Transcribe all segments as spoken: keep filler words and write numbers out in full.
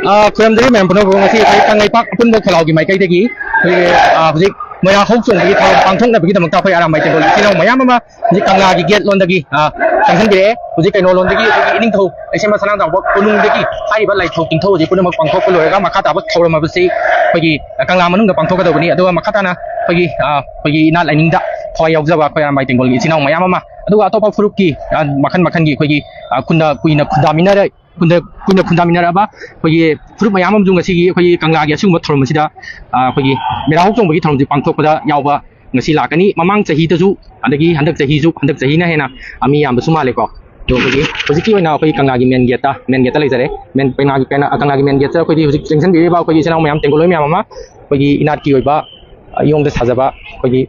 ꯑ, ꯈꯨꯔꯨꯝꯖꯔꯤ ꯃꯌꯥꯝ ꯄꯨꯝꯅꯃꯛꯄꯨ꯫ ꯉꯁꯤ ꯑꯩꯈꯣꯏ ꯀꯪꯂꯩꯄꯥꯛ ꯑꯄꯨꯟꯕ ꯈꯣꯜꯂꯥꯎꯒꯤ ꯃꯥꯏꯀꯩꯗꯒꯤ ꯑꯩꯈꯣꯏꯒꯤ, ꯑ, ꯍꯧꯖꯤꯛ ꯃꯣꯏꯔꯥꯡ ꯍꯧ ꯆꯣꯡꯕꯒꯤ ꯊꯧꯔꯝ ꯄꯥꯡꯊꯣꯛꯅꯕꯒꯤꯗꯃꯛꯇ ꯑꯩꯈꯣꯏ ꯑꯔꯥꯝꯕꯥꯏ ꯇꯦꯡꯒꯣꯜ ꯏꯆꯤꯜ ꯏꯅꯥꯎ ꯃꯌꯥꯝ ꯑꯃ ꯍꯧꯖꯤꯛ ꯀꯪꯂꯥꯒꯤ ꯒꯦꯠ ꯂꯣꯝꯗꯒꯤ, ꯑ, ꯆꯪꯁꯤꯟꯕꯤꯔꯛꯑꯦ꯫ ꯍꯧꯖꯤꯛ ꯀꯩꯅꯣ ꯂꯣꯝꯗꯒꯤ ꯑꯩꯈꯣꯏꯒꯤ ꯏꯅꯤꯡꯊꯧ ꯂꯩꯁꯦꯝꯕ ꯁꯅꯥ ꯆꯥꯎꯕ ꯀꯣꯅꯨꯡꯗꯒꯤ ꯍꯥꯏꯔꯤꯕ ꯂꯥꯏꯊꯧ ꯇꯤꯟꯊꯧ ꯑꯁꯤ ꯄꯨꯝꯅꯃꯛ ꯄꯥꯡꯊꯣꯛꯄ ꯂꯣꯏꯔꯒ ꯃꯈꯥ ꯇꯥꯕ ꯊꯧꯔꯝ ꯑꯁꯤ ꯑꯩꯈꯣꯏꯒꯤ ꯀꯪꯂꯥ ꯃꯅꯨꯡꯗ ꯄꯥꯡꯊꯣꯛꯀꯗꯕꯅꯤ꯫ ꯑꯗꯨꯒ ꯃꯈꯥ ꯇꯥꯅ ꯑꯩꯈꯣꯏꯒꯤ, ꯑ, ꯑꯩꯈꯣꯏꯒꯤ ꯏꯅꯥꯠ ꯂꯥꯏꯅꯤꯡꯗ ꯊꯋꯥꯏ ꯌꯥꯎꯖꯕ ꯑꯩꯈꯣꯏ ꯑꯔꯥꯝꯕꯥꯏ ꯇꯦꯡꯒꯣꯜꯒꯤ ꯏꯆꯤꯜ ꯏꯅꯥꯎ ꯃꯌꯥꯝ ꯑꯃ, ꯑꯗꯨꯒ ꯑꯇꯣꯞꯄ ꯐꯨꯔꯨꯞꯀꯤ, ꯑ, ꯃꯈꯜ ꯃꯈꯜꯒꯤ ꯑꯩꯈꯣꯏꯒꯤ, ꯑ, ꯈꯨꯟꯗ ꯀꯨꯏꯅ ꯈꯨꯟꯗꯥꯃꯤꯟꯅꯔ-, ꯈꯨꯟꯗ-, ꯀꯨꯏꯅ ꯈꯨꯟꯗꯥꯃꯤꯟꯅꯔꯛꯑꯕ ꯑꯩꯈꯣꯏꯒꯤ ꯐꯨꯔꯨꯞ ꯃꯌꯥꯝ ꯑꯃꯁꯨ ꯉꯁꯤꯒꯤ ꯑꯩꯈꯣꯏꯒꯤ ꯀꯪꯂꯥꯒꯤ ꯑꯁꯤꯒꯨꯝꯕ ꯊꯧꯔꯝ ꯑꯁꯤꯗ, ꯑ, ꯑꯩꯈꯣꯏꯒꯤ ꯃꯦꯔꯥ ꯍꯧꯆꯣꯡꯕꯒꯤ ꯊꯧꯔꯝꯁꯤ ꯄꯥꯡꯊꯣꯛꯄꯗ ꯌꯥꯎꯕ ꯉꯁꯤ ꯂꯥꯛꯀꯅꯤ꯫ ꯃꯃꯥꯡ ꯆꯍꯤꯗꯁꯨ, ꯑꯗꯒꯤ ꯍꯟꯗꯛ ꯆꯍꯤꯁꯨ, ꯍꯟꯗꯛ ꯆꯍꯤꯅ ꯍꯦꯟꯅ, ꯑ, ꯃꯤ ꯌꯥꯝꯕꯁꯨ ꯃꯥꯜꯂꯦꯀꯣ꯫ ꯑꯗꯣ ꯑꯩꯈꯣꯏꯒꯤ ꯍꯧꯖꯤꯛꯀꯤ ꯑꯣꯏꯅ ꯑꯩꯈꯣꯏꯒꯤ ꯀꯪꯂꯥꯒꯤ ꯃꯦꯟ ꯒꯦꯠꯇ, ꯃꯦꯟ ꯒꯦꯠꯇ ꯂꯩꯖꯔꯦ꯫ ꯃꯦꯟ, ꯀꯪꯂꯥꯒꯤ, ꯀꯪꯂꯥꯒꯤ ꯃꯦꯟ ꯒꯦꯠꯁꯤꯗ ꯑꯩꯈꯣꯏꯒꯤ ꯍꯧꯖꯤꯛ ꯆꯪꯁꯤꯟꯕꯤꯔꯤꯕ ꯑꯩꯈꯣꯏꯒꯤ ꯏꯆꯤꯜ ꯏꯅꯥꯎ ꯃꯌꯥꯝ, ꯇꯦꯡꯒꯣꯂꯣꯏ ꯃꯌꯥꯝ ꯑꯃ ꯑꯩꯈꯣꯏꯒꯤ ꯏꯅꯥꯠꯀꯤ ꯑꯣꯏꯕ ꯏꯌꯣꯡꯗ ꯁꯥꯖꯕ ꯑꯩꯈꯣꯏꯒꯤ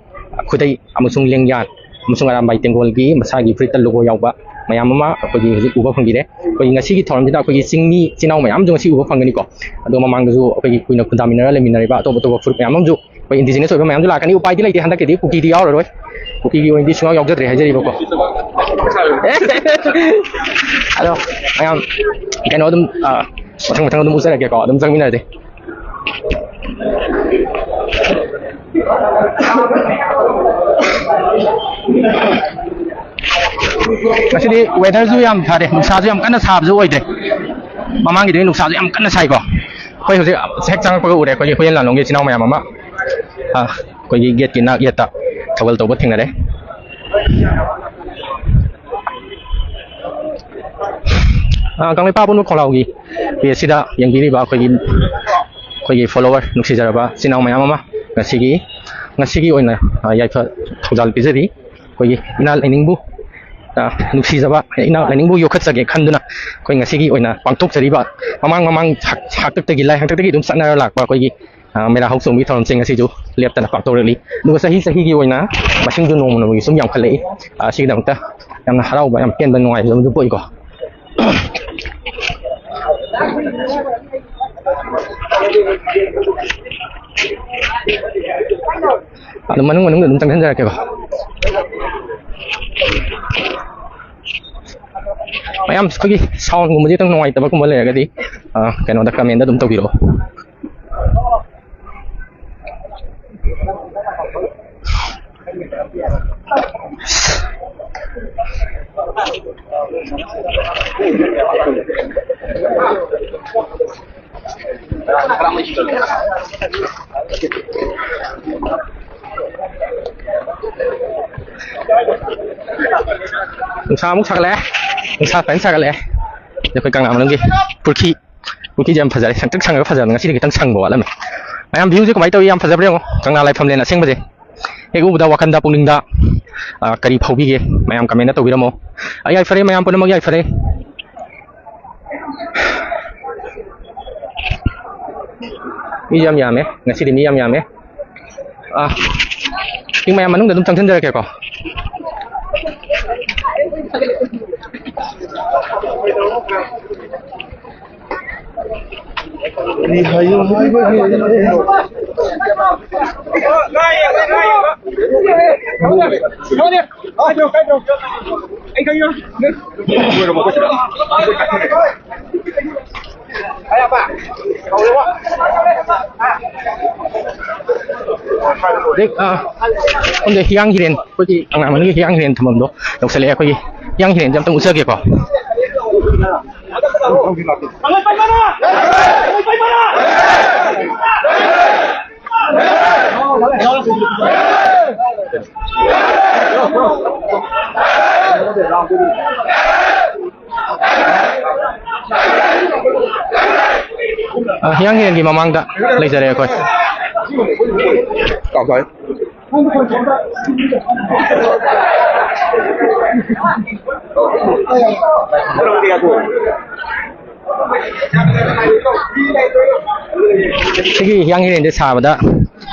ꯈꯨꯗꯩ ꯑꯃꯁꯨꯡ ꯂꯦꯡꯌꯥꯟ ꯑꯃꯁꯨꯡ ꯑꯔꯥꯝꯕꯥꯏ ꯇꯦꯡꯒꯣꯜꯒꯤ ꯃꯁꯥꯒꯤ ꯐꯨꯔꯤꯠꯇ ꯂꯣꯒꯣ ꯌꯥꯎꯕ ꯃꯌꯥꯝ ꯑꯃ ꯑꯩꯈꯣꯏꯒꯤ ꯍꯧꯖꯤꯛ ꯎꯕ ꯐꯪꯕꯤꯔꯦ꯫ ꯑꯩꯈꯣꯏꯒꯤ ꯉꯁꯤꯒꯤ ꯊꯧꯔꯝꯁꯤꯗ ꯑꯩꯈꯣꯏꯒꯤ ꯆꯤꯡꯃꯤ ꯏꯆꯤꯜ ꯏꯅꯥꯎ ꯃꯌꯥꯝꯁꯨ ꯉꯁꯤ ꯎꯕ ꯐꯪꯒꯅꯤꯀꯣ꯫ ꯑꯗꯣ ꯃꯃꯥꯡꯗꯁꯨ ꯑꯩꯈꯣꯏꯒꯤ ꯀꯨꯏꯅ ꯈꯨꯟꯗꯥꯃꯤꯟꯅꯔ ꯂꯩꯃꯤꯟꯅꯔꯤꯕ ꯑꯇꯣꯞ ꯑꯇꯣꯞꯄ ꯐꯨꯔꯨꯞ ꯃꯌꯥꯝ ꯑꯃꯁꯨ ꯑꯩꯈꯣꯏ ꯏꯟꯗꯤꯖꯤꯅꯁ ꯑꯣꯏꯕ ꯃꯌꯥꯝꯁꯨ ꯂꯥꯛꯀꯅꯤ꯫ ꯎꯄꯥꯏꯗꯤ ꯂꯩꯇꯦ, ꯍꯟꯗꯛꯀꯤꯗꯤ ꯀꯨꯀꯤꯗꯤ ꯌꯥꯎꯔꯔꯣꯏ꯫ ꯀꯨꯀꯤꯒꯤ ꯑꯣꯏꯅꯗꯤ ꯁꯨꯡꯌꯥꯎ ꯌꯥꯎꯖꯗ꯭ꯔꯦ ꯍꯥꯏꯖꯔꯤꯕꯀꯣ꯫ ꯑꯗꯣ ꯃꯌꯥꯝ ꯀꯩꯅꯣ ꯑꯗꯨꯝ, ꯑ, ꯃꯊꯪ ꯃꯊꯪ ꯑꯗꯨꯝ ꯎꯠꯆꯔꯛꯀꯦꯀꯣ, ꯑꯗꯨꯝ ꯆꯪꯃꯤꯟꯅꯔꯁꯦ꯫ ꯉꯁꯤꯗꯤ ꯋꯦꯗꯔꯁꯨ ꯌꯥꯝ ꯐꯔꯦ, ꯅꯨꯡꯁꯥꯁꯨ ꯌꯥꯝ ꯀꯟꯅ ꯁꯥꯕꯁꯨ ꯑꯣꯏꯗ꯭ꯔꯦ꯫ ꯃꯃꯥꯡꯒꯤꯗꯤ ꯅꯨꯡꯁꯥꯁꯨ ꯌꯥꯝ ꯀꯟꯅ ꯁꯥꯏꯀꯣ꯫ ꯑꯩꯈꯣꯏ ꯍꯧꯖꯤꯛ ꯍꯦꯛ ꯆꯪꯉꯛꯄꯒ ꯎꯔꯦ ꯑꯩꯈꯣꯏꯒꯤ ꯍꯨꯏꯌꯦꯟ ꯂꯥꯂꯣꯡꯒꯤ ꯏꯆꯤꯟ ꯏꯅꯥꯎ ꯃꯌꯥꯝ ꯑꯃ, ꯑ, ꯑꯩꯈꯣꯏꯒꯤ ꯒꯦꯠꯀꯤ ꯅꯥꯛ ꯌꯦꯠꯇ ꯊꯧꯒꯜ ꯇꯧꯕ ꯊꯦꯡꯅꯔꯦ꯫ ꯑ, ꯀꯪꯂꯩꯄꯥꯛ ꯑꯄꯨꯟꯕ ꯈꯣꯜꯂꯥꯎꯒꯤ ꯄꯦꯖꯁꯤꯗ ꯌꯦꯡꯕꯤꯔꯤꯕ ꯑꯩꯈꯣꯏꯒꯤ, ꯑꯩꯈꯣꯏꯒꯤ ꯐꯣꯂꯣꯋꯔ ꯅꯨꯡꯁꯤꯖꯔꯕ ꯏꯆꯤꯟ ꯏꯅꯥꯎ ꯃꯌꯥꯝ ꯑꯃ, ꯉꯁꯤꯒꯤ, ꯉꯁꯤꯒꯤ ꯑꯣꯏꯅ, ꯑ, ꯌꯥꯏꯐ ꯊꯧꯖꯥꯜ ꯄꯤꯖꯔꯤ꯫ ꯑꯩꯈꯣꯏꯒꯤ ꯏꯅꯥꯠ ꯂꯥꯏꯅꯤꯡꯕꯨ, ꯑ, ꯅꯨꯡꯁꯤꯖꯕ, ꯏꯅꯥꯠ ꯂꯥꯏꯅꯤꯡꯕꯨ ꯌꯣꯛꯈꯠꯆꯒꯦ ꯈꯟꯗꯨꯅ ꯑꯩꯈꯣꯏ ꯉꯁꯤꯒꯤ ꯑꯣꯏꯅ ꯄꯥꯡꯊꯣꯛꯆꯔꯤꯕ, ꯃꯃꯥꯡ ꯃꯃꯥꯡ ꯍꯥꯛ-, ꯍꯥꯛꯇꯛꯇꯒꯤ, ꯂꯥꯏ ꯍꯥꯛꯇꯛꯇꯒꯤ ꯑꯗꯨꯝ ꯆꯠꯅꯔ ꯂꯥꯛꯄ ꯑꯩꯈꯣꯏꯒꯤ, ꯑ, ꯃꯦꯔꯥ ꯍꯧꯆꯣꯡꯕꯒꯤ ꯊꯧꯔꯝꯁꯤꯡ ꯑꯁꯤꯁꯨ ꯂꯦꯞꯇꯅ ꯄꯥꯡꯊꯣꯛꯂꯛꯂꯤ꯫ ꯑꯗꯨꯒ ꯆꯍꯤ ꯆꯍꯤꯒꯤ ꯑꯣꯏꯅ ꯃꯁꯤꯡꯁꯨ ꯅꯣꯡꯃ ꯅꯣꯡꯃꯒꯤ ꯁꯨꯝ ꯌꯥꯝꯈꯠꯂꯛꯏ꯫ ꯑ, ꯁꯤꯒꯤꯗꯃꯛꯇ ꯌꯥꯝꯅ ꯍꯔꯥꯎꯕ, ꯌꯥꯝ ꯄꯦꯟꯕ, ꯅꯨꯡꯉꯥꯏꯕ ꯑꯃꯁꯨ ꯄꯣꯛꯏꯀꯣ꯫ ꯑꯗꯨꯝ ꯃꯅꯨꯡ ꯃꯅꯨꯡꯗ ꯑꯗꯨꯝ ꯆꯪꯁꯤꯟꯖꯔꯛꯀꯦꯀꯣ꯫ ꯌꯥꯝ ꯑꯩꯈꯣꯏꯒꯤ ꯁꯥꯎꯟꯒꯨꯝꯕꯁꯦ ꯈꯤꯇꯪ ꯅꯨꯡꯉꯥꯏꯇꯕꯒꯨꯝꯕ ꯂꯩꯔꯒꯗꯤ, ꯑ, ꯀꯩꯅꯣꯗ ꯀꯃꯦꯟꯗ ꯑꯗꯨꯝ ꯇꯧꯕꯤꯔꯛꯑꯣ꯫ ꯅꯨꯡꯁꯥ ꯑꯃꯨꯛ ꯁꯥꯒꯠꯂꯛꯑꯦ꯫ ꯅꯨꯡꯁꯥ ꯐꯖꯅ ꯁꯥꯒꯠꯂꯛꯑꯦ꯫ ꯑꯩꯈꯣꯏ ꯀꯪꯂꯥ ꯃꯅꯨꯡꯒꯤ ꯄꯨꯈ꯭ꯔꯤ, ꯄꯨꯈ꯭ꯔꯤꯁꯦ ꯌꯥꯝ ꯐꯖꯔꯦ, ꯁꯪꯇ꯭ꯔꯤꯛ ꯁꯪꯉꯒ ꯐꯖꯕꯅꯦ꯫ ꯉꯁꯤꯗꯤ ꯈꯤꯇꯪ ꯁꯪꯕ ꯋꯥꯠꯂꯝꯃꯦ꯫ ꯃꯌꯥꯝ, ꯚ꯭ꯌꯨꯁꯦ ꯀꯃꯥꯏꯅ ꯇꯧꯏ? ꯌꯥꯝ ꯐꯖꯕ꯭ꯔꯥ ꯌꯦꯡꯉꯣ꯫ ꯀꯪꯂꯥ ꯂꯥꯏꯐꯝꯂꯦꯟ ꯑꯁꯦꯡꯕꯁꯦ ꯍꯦꯛ ꯎꯕꯗ ꯋꯥꯈꯜꯗ, ꯄꯨꯛꯅꯤꯡꯗ, ꯑ, ꯀꯔꯤ ꯐꯥꯎꯕꯤꯒꯦ? ꯃꯌꯥꯝ ꯀꯃꯦꯟꯗ ꯇꯧꯕꯤꯔꯝꯃꯣ꯫ ꯑ, ꯌꯥꯏꯐꯔꯦ, ꯃꯌꯥꯝ ꯄꯨꯝꯅꯃꯛ ꯌꯥꯏꯐꯔꯦ꯫ ꯃꯤꯁꯨ ꯌꯥꯝ ꯌꯥꯝꯃꯦ ꯉꯁꯤꯗꯤ, ꯃꯤ ꯌꯥꯝ ꯌꯥꯝꯃꯦ꯫ ꯑ, ꯁꯤ ꯃꯌꯥꯝ ꯃꯅꯨꯡꯗ ꯑꯗꯨꯝ ꯆꯪꯁꯤꯟꯖꯔꯛꯀꯦꯀꯣ꯫ ꯀꯔꯤ ꯍꯥꯏꯌꯨ ꯍꯥꯏꯕꯒꯤ? ꯍꯧꯖꯤꯛ, ꯑ, ꯁꯣꯝꯗ ꯍꯤꯌꯥꯡ ꯍꯤꯔꯦꯟ, ꯑꯩꯈꯣꯏꯒꯤ ꯀꯪꯂꯥ ꯃꯅꯨꯡꯒꯤ ꯍꯤꯌꯥꯡ ꯍꯤꯔꯦꯟ ꯊꯝꯐꯝꯗꯣ ꯌꯧꯁꯜꯂꯛꯑꯦ꯫ ꯑꯩꯈꯣꯏꯒꯤ ꯍꯤꯌꯥꯡ ꯍꯤꯔꯦꯟꯁꯦ ꯑꯝꯇꯪ ꯎꯠꯆꯒꯦꯀꯣ꯫ ꯑ, ꯍꯤꯌꯥꯡ ꯍꯤꯔꯦꯟꯒꯤ ꯃꯃꯥꯡꯗ ꯂꯩꯖꯔꯦ ꯑꯩꯈꯣꯏ꯫ ꯀꯥꯎꯊꯣꯛꯑꯦ꯫ ꯁꯤꯒꯤ ꯍꯤꯌꯥꯡ ꯍꯤꯔꯦꯟꯁꯦ ꯁꯥꯕꯗ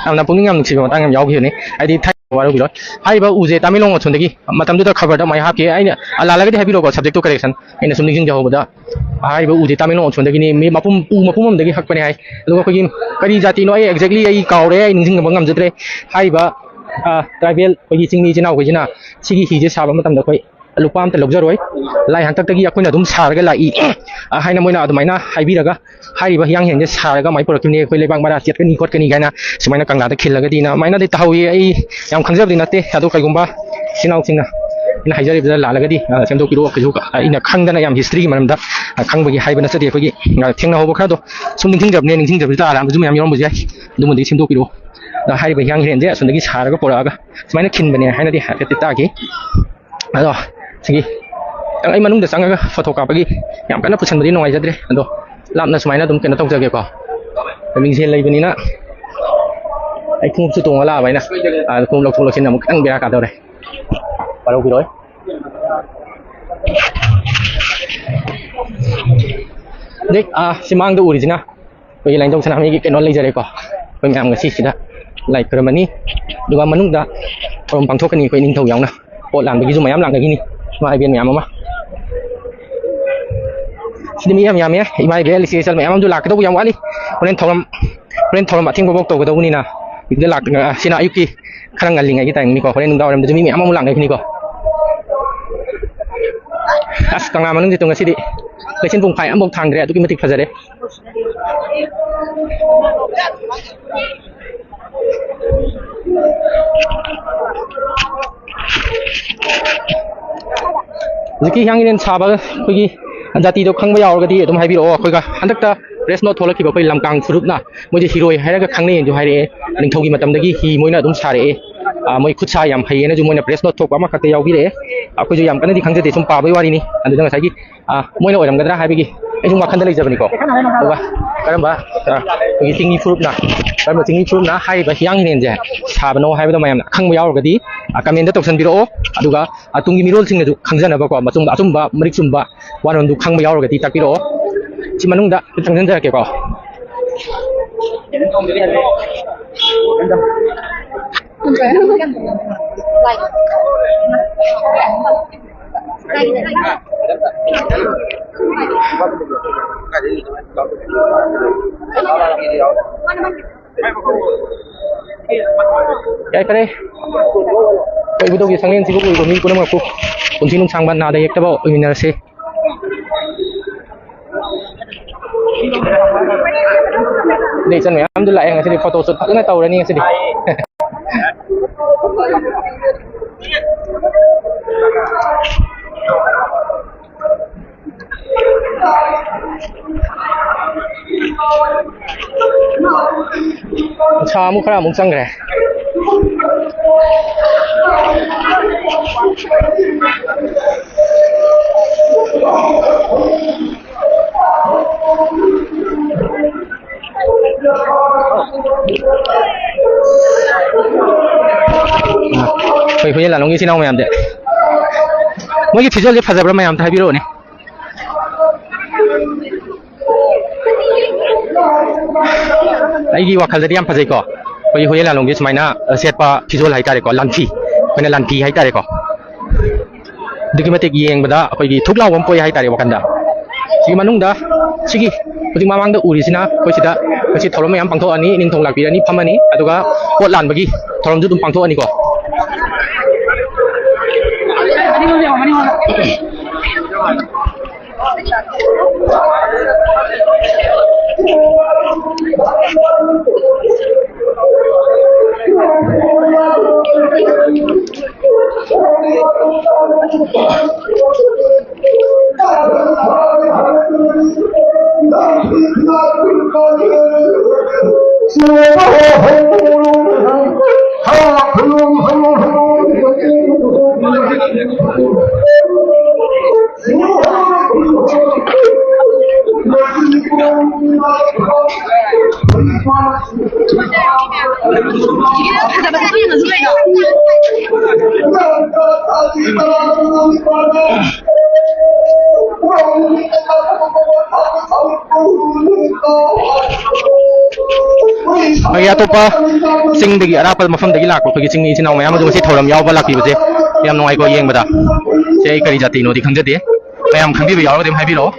ꯌꯥꯝꯅ ꯄꯨꯛꯅꯤꯡ ꯌꯥꯝ ꯅꯨꯡꯁꯤꯕ ꯃꯇꯥꯡ ꯌꯥꯝ ꯌꯥꯎꯈꯤꯕꯅꯤ꯫ ꯍꯥꯏꯗꯤ ꯊꯥꯏꯅ ꯋꯥꯔꯧꯕꯤꯔꯣꯏ꯫ ꯍꯥꯏꯔꯤꯕ ꯎꯁꯦ ꯇꯃꯦꯡꯂꯣꯡ ꯑꯁꯣꯝꯗꯒꯤ ꯃꯇꯝꯗꯨꯗ ꯈꯕꯔꯗ ꯃꯥꯏ ꯍꯥꯞꯈꯤ꯫ ꯑꯩꯅ ꯑꯂꯥꯜꯂꯒꯗꯤ ꯍꯥꯏꯕꯤꯔꯛꯑꯣꯀꯣ, subject to correction꯫ ꯑꯩꯅ ꯁꯨꯝ ꯅꯤꯡꯁꯤꯡꯖꯍꯧꯕꯗ ꯍꯥꯏꯔꯤꯕ ꯎꯁꯦ ꯇꯃꯦꯡꯂꯣꯡ ꯑꯁꯣꯝꯗꯒꯤꯅꯤ, ꯃꯤ ꯃꯄꯨꯝ, ꯎ ꯃꯄꯨꯝ ꯑꯃꯗꯒꯤ ꯍꯛꯄꯅꯦ ꯍꯥꯏ꯫ ꯑꯗꯨꯒ ꯑꯩꯈꯣꯏꯒꯤ ꯀꯔꯤ ꯖꯥꯇꯤꯅꯣ, ꯑꯩ exactly ꯑꯩ ꯀꯥꯎꯔꯦ, ꯑꯩ ꯅꯤꯡꯁꯤꯡꯕ ꯉꯝꯖꯗ꯭ꯔꯦ꯫ ꯍꯥꯏꯔꯤꯕ, ꯑ, tribal ꯑꯩꯈꯣꯏꯒꯤ ꯆꯤꯡꯃꯤ ꯏꯆꯤꯟ ꯏꯅꯥꯎꯈꯩꯁꯤꯅ ꯁꯤꯒꯤ ꯍꯤꯁꯦ ꯁꯥꯕ ꯃꯇꯝꯗ ꯑꯩꯈꯣꯏ ꯂꯨꯄꯥ ꯑꯝꯇ ꯂꯧꯖꯔꯣꯏ, ꯂꯥꯏ ꯍꯥꯛꯇꯛꯇꯒꯤ ꯑꯩꯈꯣꯏꯅ ꯑꯗꯨꯝ ꯁꯥꯔꯒ ꯂꯥꯛꯏ" ꯍꯥꯏꯅ ꯃꯣꯏꯅ ꯑꯗꯨꯃꯥꯏꯅ ꯍꯥꯏꯕꯤꯔꯒ, ꯍꯥꯏꯔꯤꯕ ꯍꯤꯌꯥꯡ ꯍꯤꯔꯦꯟꯁꯦ ꯁꯥꯔꯒ ꯃꯥꯏ ꯄꯨꯔꯛꯈꯤꯕꯅꯤ, ꯑꯩꯈꯣꯏ ꯂꯩꯕꯥꯛ ꯃꯔꯥ ꯆꯦꯠꯀꯅꯤ ꯈꯣꯠꯀꯅꯤ ꯀꯥꯏꯅ ꯁꯨꯃꯥꯏꯅ ꯀꯪꯂꯥꯗ ꯈꯤꯜꯂꯒꯗꯤꯅ ꯑꯗꯨꯃꯥꯏꯅꯗꯤ ꯇꯥꯍꯧꯏ꯫ ꯑꯩ ꯌꯥꯝ ꯈꯪꯖꯕꯗꯤ ꯅꯠꯇꯦ, ꯑꯗꯣ ꯀꯩꯒꯨꯝꯕ ꯏꯆꯤꯟ ꯏꯅꯥꯎꯁꯤꯡꯅ ꯑꯩꯅ ꯍꯥꯏꯖꯔꯤꯕꯗ ꯂꯥꯜꯂꯒꯗꯤ, ꯑ, ꯁꯦꯝꯗꯣꯛꯄꯤꯔꯛꯑꯣ꯫ ꯀꯩꯁꯨ, ꯑ, ꯑꯩꯅ ꯈꯪꯗꯅ ꯌꯥꯝ ꯍꯤꯁꯇ꯭ꯔꯤꯒꯤ ꯃꯔꯝꯗ, ꯑ, ꯈꯪꯕꯒꯤ ꯍꯥꯏꯕ ꯅꯠꯆꯗꯦ꯫ ꯑꯩꯈꯣꯏꯒꯤ, ꯑ, ꯊꯦꯡꯅꯍꯧꯕ ꯈꯔꯗꯣ ꯁꯨꯝ ꯅꯤꯡꯁꯤꯡꯖꯕꯅꯦ, ꯅꯤꯡꯁꯤꯡꯖꯕꯁꯤꯗ ꯑꯔꯥꯟꯕꯁꯨ ꯃꯌꯥꯝ ꯌꯥꯎꯔꯝꯕꯁꯨ ꯌꯥꯏ, ꯑꯗꯨꯃꯗꯤ ꯁꯦꯝꯗꯣꯛꯄꯤꯔꯛꯑꯣ꯫ ꯑ, ꯍꯥꯏꯔꯤꯕ ꯍꯤꯌꯥꯡ ꯍꯤꯔꯦꯟꯁꯦ ꯑꯁꯣꯝꯗꯒꯤ ꯁꯥꯔꯒ ꯄꯨꯔꯛꯑꯒ ꯁꯨꯃꯥꯏꯅ ꯈꯤꯟꯕꯅꯦ ꯍꯥꯏꯅꯗꯤ ꯍꯥꯏꯐꯦꯠꯇꯤ ꯇꯥꯈꯤ꯫ ꯑꯗꯣ ꯁꯤꯒꯤ ꯈꯤꯇꯪ ꯑꯩ ꯃꯅꯨꯡꯗ ꯆꯪꯉꯒ ꯐꯣꯇꯣ ꯀꯥꯞꯄꯒꯤ ꯌꯥꯝ ꯀꯟꯅ ꯄꯨꯁꯟꯕꯗꯤ ꯅꯨꯡꯉꯥꯏꯖꯗ꯭ꯔꯦ꯫ ꯑꯗꯣ ꯂꯥꯞꯅ ꯁꯨꯃꯥꯏꯅ ꯑꯗꯨꯝ ꯀꯩꯅꯣ ꯇꯧꯖꯒꯦꯀꯣ꯫ ꯃꯤꯡꯁꯦꯜ ꯂꯩꯕꯅꯤꯅ ꯑꯩ ꯈꯣꯡꯎꯞꯁꯨ ꯇꯣꯡꯉ ꯂꯥꯛꯑꯕ ꯑꯩꯅ꯫ ꯑꯥ, ꯈꯣꯡꯎꯞ ꯂꯧꯊꯣꯛ ꯂꯧꯁꯤꯟ ꯑꯃꯨꯛ ꯈꯤꯇꯪ ꯕꯦꯔꯥ ꯀꯥꯗꯧꯔꯦ꯫ ꯋꯥꯔꯧꯕꯤꯔꯣꯏ꯫ ꯍꯧꯖꯤꯛ, ꯑꯥ, ꯁꯤ ꯃꯥꯡꯗ ꯎꯔꯤꯁꯤꯅ ꯑꯩꯈꯣꯏꯒꯤ ꯂꯥꯏꯅꯤꯡꯊꯧ ꯁꯅꯥꯃꯍꯤꯒꯤ ꯀꯩꯅꯣ ꯂꯩꯖꯔꯦꯀꯣ꯫ ꯑꯩꯈꯣꯏ ꯃꯌꯥꯝ ꯉꯁꯤꯁꯤꯗ ꯂꯥꯏ ꯈꯨꯔꯨꯝꯃꯅꯤ, ꯑꯗꯨꯒ ꯃꯅꯨꯡꯗ ꯊꯧꯔꯝ ꯄꯥꯡꯊꯣꯛꯀꯅꯤ꯫ ꯑꯩꯈꯣꯏ ꯅꯤꯡꯊꯧ ꯌꯥꯎꯅ ꯄꯣꯠ ꯂꯥꯟꯕꯒꯤꯁꯨ ꯃꯌꯥꯝ ꯂꯥꯛꯅꯈꯤꯅꯤ, ꯏꯃꯥ ꯏꯕꯦꯟ ꯃꯌꯥꯝ ꯑꯃ꯫ ꯁꯤꯗꯤ ꯃꯤ ꯌꯥꯝ ꯌꯥꯝꯃꯦ, ꯏꯃꯥ ꯏꯕꯦꯜ, ꯏꯆꯦ ꯏꯆꯜ ꯃꯌꯥꯝ ꯑꯃꯁꯨ ꯂꯥꯛꯀꯗꯧꯕ ꯌꯥꯝ ꯋꯥꯠꯂꯤ꯫ ꯍꯣꯔꯦꯟ ꯊꯧꯔꯝ, ꯍꯣꯔꯦꯟ ꯊꯧꯔꯝ ꯑꯊꯦꯡꯕꯐꯥꯎ ꯇꯧꯒꯗꯧꯕꯅꯤꯅ, ꯁꯤꯗ ꯂꯥꯛ-, ꯁꯤꯅ ꯑꯌꯨꯛꯀꯤ ꯈꯔ ꯉꯜꯂꯤꯉꯩꯒꯤ ꯇꯥꯏꯃꯤꯡꯅꯤꯀꯣ꯫ ꯍꯣꯔꯦꯟ ꯅꯨꯡꯗꯥꯡ ꯋꯥꯏꯔꯝꯗꯁꯨ ꯃꯤ ꯃꯌꯥꯝ ꯑꯃ ꯂꯥꯛꯅꯈꯤꯅꯤꯀꯣ꯫ ꯑꯁ, ꯀꯪꯂꯥ ꯃꯅꯨꯡꯁꯤꯗ ꯉꯁꯤꯗꯤ ꯂꯩꯆꯤꯟ ꯄꯨꯡꯐꯥꯏ ꯑꯃꯐꯥꯎ ꯊꯥꯡꯗ꯭ꯔꯦ, ꯑꯗꯨꯛꯀꯤ ꯃꯇꯤꯛ ꯐꯖꯔꯦ꯫ ꯍꯧꯖꯤꯛꯀꯤ ꯍꯤꯌꯥꯡ ꯏꯔꯦꯟ ꯁꯥꯕ ꯑꯩꯈꯣꯏꯒꯤ ꯖꯥꯇꯤꯗꯣ ꯈꯪꯕ ꯌꯥꯎꯔꯒꯗꯤ ꯑꯗꯨꯝ ꯍꯥꯏꯕꯤꯔꯛꯑꯣ꯫ ꯑꯩꯈꯣꯏꯒ ꯍꯟꯗꯛꯇ press note ꯊꯣꯛꯂꯛꯈꯤꯕ ꯑꯩꯈꯣꯏ ꯂꯝꯀꯥꯡ ꯐꯨꯔꯨꯞꯅ, ꯃꯣꯏꯁꯦ ꯍꯤꯔꯣꯏ ꯍꯥꯏꯔꯒ ꯈꯪꯅꯩꯅꯁꯨ ꯍꯥꯏꯔꯛꯑꯦ꯫ ꯅꯤꯡꯊꯧꯒꯤ ꯃꯇꯝꯗꯒꯤ ꯍꯤ ꯃꯣꯏꯅ ꯑꯗꯨꯝ ꯁꯥꯔꯛꯑꯦ꯫ ꯑꯥ, ꯃꯣꯏ ꯈꯨꯠ ꯁꯥ ꯌꯥꯝ ꯍꯩꯌꯦꯅꯁꯨ ꯃꯣꯏꯅ press note ꯊꯣꯛꯄ ꯑꯃꯈꯛꯇ ꯌꯥꯎꯕꯤꯔꯛꯑꯦ꯫ ꯑꯩꯈꯣꯏꯁꯨ ꯌꯥꯝ ꯀꯟꯅꯗꯤ ꯈꯪꯖꯗꯦ, ꯁꯨꯝ ꯄꯥꯕꯒꯤ ꯋꯥꯔꯤꯅꯤ꯫ ꯑꯗꯨꯗ ꯉꯁꯥꯏꯒꯤ, ꯑꯥ, ꯃꯣꯏꯅ ꯑꯣꯏꯔꯝꯒꯗ꯭ꯔꯥ ꯍꯥꯏꯕꯒꯤ ꯑꯩ ꯁꯨꯝ ꯋꯥꯈꯜꯗ ꯂꯩꯖꯕꯅꯤꯀꯣ꯫ ꯑꯗꯨꯒ ꯀꯔꯝꯕ, ꯑꯥ, ꯑꯩꯈꯣꯏꯒꯤ ꯆꯤꯡꯃꯤ ꯐꯨꯔꯨꯞꯅ, ꯀꯔꯝꯕ ꯆꯤꯡꯃꯤ ꯐꯨꯔꯨꯞꯅ ꯍꯥꯏꯔꯤꯕ ꯍꯤꯌꯥꯡ ꯍꯤꯔꯦꯟꯁꯦ ꯁꯥꯕꯅꯣ ꯍꯥꯏꯕꯗꯣ ꯃꯌꯥꯝꯅ ꯑꯈꯪꯕ ꯌꯥꯎꯔꯒꯗꯤ, ꯑꯥ, comment ꯇꯧꯁꯟꯕꯤꯔꯛꯑꯣ꯫ ꯑꯗꯨꯒ, ꯑꯥ, ꯇꯨꯡꯒꯤ ꯃꯤꯔꯣꯜꯁꯤꯡꯅꯁꯨ ꯈꯪꯖꯅꯕꯀꯣ, ꯃꯆꯨꯝ-, ꯑꯆꯨꯝꯕ ꯃꯔꯤꯛ ꯆꯨꯝꯕ ꯋꯥꯔꯣꯜꯗꯨ ꯈꯪꯕ ꯌꯥꯎꯔꯒꯗꯤ ꯇꯥꯛꯄꯤꯔꯛꯑꯣ꯫ ꯁꯤ ꯃꯅꯨꯡꯗ ꯆꯪꯁꯤꯟꯖꯔꯛꯀꯦꯀꯣ꯫ ꯌꯥꯏꯐꯔꯦ꯫ ꯑꯩꯈꯣꯏ ꯏꯕꯨꯙꯧꯒꯤ ꯁꯪꯂꯦꯟꯁꯤꯕꯨ ꯎꯔꯤꯕ ꯃꯤ ꯄꯨꯝꯅꯃꯛꯄꯨ ꯄꯨꯟꯁꯤ ꯅꯨꯡꯁꯥꯡꯕ, ꯅꯥꯗ ꯌꯦꯛꯇꯕ ꯑꯣꯏꯃꯤꯟꯅꯔꯁꯤ꯫ ꯑꯗꯩ ꯏꯆꯟ ꯃꯌꯥꯝꯗꯨ ꯂꯥꯛꯑꯦ꯫ ꯉꯁꯤꯗꯤ photo shoot ꯐꯖꯅ ꯇꯧꯔꯅꯤ ꯉꯁꯤꯗꯤ꯫ ꯅꯨꯡꯁꯥ ꯑꯃꯨꯛ ꯈꯔ ꯑꯃꯨꯛ ꯆꯪꯈ꯭ꯔꯦ꯫ ꯑꯩꯈꯣꯏ ꯍꯨꯏꯌꯦꯟ ꯂꯥꯂꯣꯡꯒꯤ ꯏꯆꯤꯟ ꯏꯅꯥꯎ ꯃꯌꯥꯝꯗꯤ, ꯃꯣꯏꯒꯤ ꯐꯤꯖꯣꯜꯁꯦ ꯐꯖꯕ꯭ꯔꯥ ꯃꯌꯥꯝ ꯑꯝꯇ ꯍꯥꯏꯕꯤꯔꯛꯑꯣꯅꯦ꯫ ꯑꯩꯒꯤ ꯋꯥꯈꯜꯗꯗꯤ ꯌꯥꯝ ꯐꯖꯩꯀꯣ꯫ ꯑꯩꯈꯣꯏꯒꯤ ꯍꯨꯏꯌꯦꯟ ꯂꯥꯂꯣꯡꯒꯤ ꯁꯨꯃꯥꯏꯅ, ꯑ, ꯁꯦꯠꯄ ꯐꯤꯖꯣꯜ ꯍꯥꯏꯇꯥꯔꯦꯀꯣ, ꯂꯥꯟꯐꯤ, ꯑꯩꯈꯣꯏꯅ ꯂꯥꯟꯐꯤ ꯍꯥꯏꯇꯥꯔꯦꯀꯣ꯫ ꯑꯗꯨꯛꯀꯤ ꯃꯇꯤꯛ ꯌꯦꯡꯕꯗ ꯑꯩꯈꯣꯏꯒꯤ ꯊꯨꯛ ꯂꯥꯎꯕ ꯑꯃ ꯄꯣꯛꯏ ꯍꯥꯏꯇꯥꯔꯦ ꯋꯥꯈꯜꯗ꯫ ꯁꯤꯒꯤ ꯃꯅꯨꯡꯗ, ꯁꯤꯒꯤ ꯍꯧꯖꯤꯛ ꯃꯃꯥꯡꯗ ꯎꯔꯤꯁꯤꯅ, ꯑꯩꯈꯣꯏ ꯁꯤꯗ ꯉꯁꯤ ꯊꯧꯔꯝ ꯃꯌꯥꯝ ꯄꯥꯡꯊꯣꯛꯑꯅꯤ, ꯅꯤꯡꯊꯧ ꯂꯥꯛꯄꯤꯔꯅꯤ, ꯐꯝꯃꯅꯤ, ꯑꯗꯨꯒ ꯄꯣꯠ ꯂꯥꯟꯕꯒꯤ ꯊꯧꯔꯝꯁꯨ ꯑꯗꯨꯝ ꯄꯥꯡꯊꯣꯛꯑꯅꯤꯀꯣ꯫ ꯃꯥꯒꯤ ꯑꯇꯣꯞꯄ ꯆꯤꯡꯗꯒꯤ, ꯑꯔꯥꯞꯄ ꯃꯐꯝꯗꯒꯤ ꯂꯥꯛꯄ ꯑꯩꯈꯣꯏꯒꯤ ꯆꯤꯡꯃꯤ ꯏꯆꯤꯟ ꯏꯅꯥꯎ ꯃꯌꯥꯝ ꯑꯗꯨ ꯉꯁꯤ ꯊꯧꯔꯝ ꯌꯥꯎꯕ ꯂꯥꯛꯄꯤꯕꯁꯦ ꯌꯥꯝ ꯅꯨꯡꯉꯥꯏꯀꯣ ꯌꯦꯡꯕꯗ꯫ ꯁꯦ ꯑꯩ ꯀꯔꯤ ꯖꯥꯇꯤꯅꯣꯗꯤ ꯈꯪꯖꯗꯦ꯫ ꯃꯌꯥꯝ ꯈꯪꯕꯤꯕ ꯌꯥꯎꯔꯒꯗꯤ ꯑꯗꯨꯝ ꯍꯥꯏꯕꯤꯔꯛꯑꯣ꯫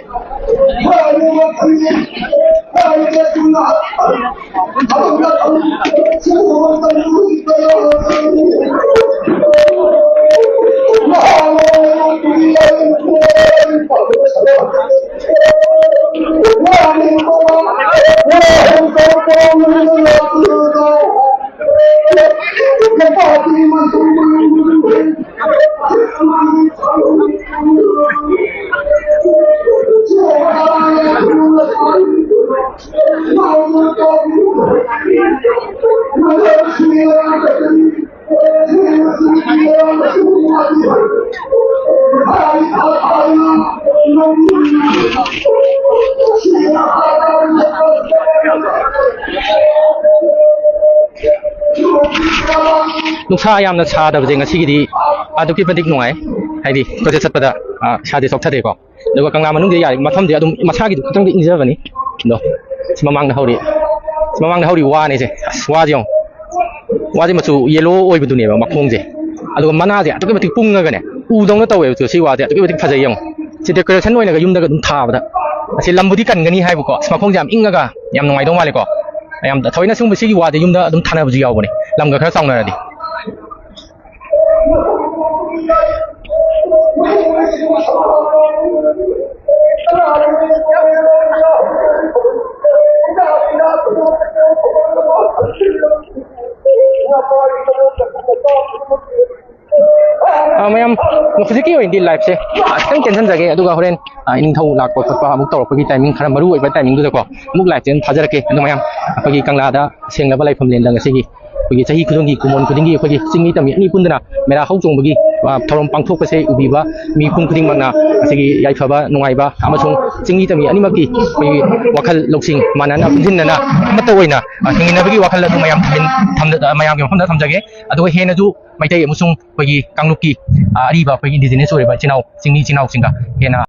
ꯅꯨꯡꯁꯥ ꯌꯥꯝꯅ ꯁꯥꯗꯕꯁꯦ ꯉꯁꯤꯒꯤꯗꯤ ꯑꯗꯨꯛꯀꯤ ꯃꯇꯤꯛ ꯅꯨꯡꯉꯥꯏ꯫ ꯍꯥꯏꯗꯤ ꯀꯣꯏꯆꯠ ꯆꯠꯄꯗ, ꯑ, ꯏꯁꯥꯗꯤ ꯆꯣꯛꯊꯗꯦꯀꯣ꯫ ꯑꯗꯨꯒ ꯀꯪꯂꯥ ꯃꯅꯨꯡꯗ ꯌꯥꯔꯤ ꯃꯐꯝꯗꯤ ꯑꯗꯨꯝ ꯃꯁꯥꯒꯤꯗꯤ ꯈꯤꯇꯪꯗꯤ ꯏꯪꯖꯕꯅꯤ꯫ ꯑꯗꯣ ꯁꯤ ꯃꯃꯥꯡꯗ ꯍꯧꯔꯤ, ꯁꯤ ꯃꯃꯥꯡꯗ ꯍꯧꯔꯤ ꯋꯥꯅꯤꯁꯦ꯫ ꯑꯁ, ꯋꯥꯁꯦ ꯌꯦꯡꯉꯣ, ꯋꯥꯁꯦ ꯃꯆꯨ ꯌꯦꯂꯣ ꯑꯣꯏꯕꯗꯨꯅꯦꯕ ꯃꯈꯣꯡꯁꯦ꯫ ꯑꯗꯨꯒ ꯃꯅꯥꯁꯦ ꯑꯗꯨꯛꯀꯤ ꯃꯇꯤꯛ ꯄꯨꯡꯉꯒꯅꯦ, ꯎꯗꯧꯅ ꯇꯧꯋꯦꯕ꯫ ꯁꯤ ꯋꯥꯁꯦ ꯑꯗꯨꯛꯀꯤ ꯃꯇꯤꯛ ꯐꯖꯩ ꯌꯦꯡꯉꯣ꯫ ꯁꯤ ꯗꯦꯀꯣꯔꯦꯁꯟ ꯑꯣꯏꯅꯒ ꯌꯨꯝꯗꯒ ꯑꯗꯨꯝ ꯊꯥꯕꯗ, ꯑꯁꯤ ꯂꯝꯕꯨꯗꯤ ꯀꯟꯒꯅꯤ ꯍꯥꯏꯕꯀꯣ꯫ ꯑꯁ, ꯃꯈꯣꯡꯁꯦ ꯌꯥꯝ ꯏꯪꯉꯒ ꯌꯥꯝ ꯅꯨꯡꯉꯥꯏꯗꯧ ꯃꯥꯜꯂꯦꯀꯣ꯫ ꯌꯥꯝ ꯊꯑꯣꯏꯅ ꯁꯤꯒꯨꯝꯕ, ꯁꯤꯒꯤ ꯋꯥꯁꯦ ꯌꯨꯝꯗ ꯑꯗꯨꯝ ꯊꯥꯅꯕꯁꯨ ꯌꯥꯎꯕꯅꯦ, ꯂꯝꯒ ꯈꯔ ꯆꯥꯎꯅꯔꯗꯤ꯫ ꯑ, ꯃꯌꯥꯝ, ꯍꯧꯖꯤꯛꯀꯤ ꯑꯣꯏꯅꯗꯤ ꯂꯥꯏꯐꯁꯦ, ꯑ, ꯈꯤꯇꯪ ꯇꯦꯟꯁꯤꯟꯖꯒꯦ, ꯑꯗꯨꯒ ꯍꯣꯔꯦꯟ, ꯑ, ꯏꯅꯤꯡꯊꯧ ꯂꯥꯛꯄ ꯈꯣꯠꯄ ꯑꯃꯨꯛ ꯇꯧꯔꯛꯄꯒꯤ ꯇꯥꯏꯃꯤꯡ, ꯈꯔ ꯃꯔꯨ ꯑꯣꯏꯕ ꯇꯥꯏꯃꯤꯡꯗꯨꯗꯀꯣ ꯑꯃꯨꯛ ꯂꯥꯏꯐꯁꯦ ꯑꯗꯨꯝ ꯊꯥꯖꯔꯛꯀꯦ꯫ ꯑꯗꯣ ꯃꯌꯥꯝ, ꯑꯩꯈꯣꯏꯒꯤ ꯀꯪꯂꯥꯗ ꯁꯦꯡꯂꯕ ꯂꯥꯏꯐꯝ ꯂꯦꯟꯗ ꯉꯁꯤꯒꯤ ꯑꯩꯈꯣꯏꯒꯤ ꯆꯍꯤ ꯈꯨꯗꯤꯡꯒꯤ, ꯀꯨꯝꯑꯣꯟ ꯈꯨꯗꯤꯡꯒꯤ ꯑꯩꯈꯣꯏꯒꯤ ꯆꯤꯡꯃꯤ ꯇꯝꯃꯤ ꯑꯅꯤ ꯄꯨꯟꯗꯨꯅ ꯃꯦꯔꯥ ꯍꯧ ꯆꯣꯡꯕꯒꯤ, ꯑ, ꯊꯧꯔꯝ ꯄꯥꯡꯊꯣꯛꯄꯁꯦ ꯎꯕꯤꯕ ꯃꯤꯄꯨꯝ ꯈꯨꯗꯤꯡꯃꯛꯅ ꯉꯁꯤꯒꯤ ꯌꯥꯏꯐꯕ ꯅꯨꯡꯉꯥꯏꯕ ꯑꯃꯁꯨꯡ ꯆꯤꯡꯃꯤ ꯇꯝꯃꯤ ꯑꯅꯤꯃꯛꯀꯤ ꯑꯩꯈꯣꯏꯒꯤ ꯋꯥꯈꯜ ꯂꯧꯁꯤꯡ ꯃꯥꯟꯅꯅ ꯄꯨꯟꯁꯤꯟꯅꯅ ꯑꯃꯠꯇ ꯑꯣꯏꯅ, ꯑ, ꯍꯤꯡꯃꯤꯟꯅꯕꯒꯤ ꯋꯥꯈꯜ ꯑꯗꯨ ꯃꯌꯥꯝ ꯊꯝꯖꯤꯟ-, ꯊꯝꯖ-, ꯃꯌꯥꯝꯒꯤ ꯃꯐꯝꯗ ꯊꯝꯖꯒꯦ꯫ ꯑꯗꯨꯒ ꯍꯦꯟꯅꯁꯨ ꯃꯩꯇꯩ ꯑꯃꯁꯨꯡ ꯑꯩꯈꯣꯏꯒꯤ ꯀꯥꯡꯂꯨꯞꯀꯤ, ꯑ, ꯑꯔꯤꯕ ꯑꯩꯈꯣꯏꯒꯤ ꯏꯟꯗꯤꯖꯤꯅꯁ ꯑꯣꯏꯔꯤꯕ ꯏꯆꯤꯟ ꯏꯅꯥꯎ, ꯆꯤꯡꯃꯤ ꯏꯆꯤꯟ ꯏꯅꯥꯎꯁꯤꯡꯒ ꯍꯦꯟꯅ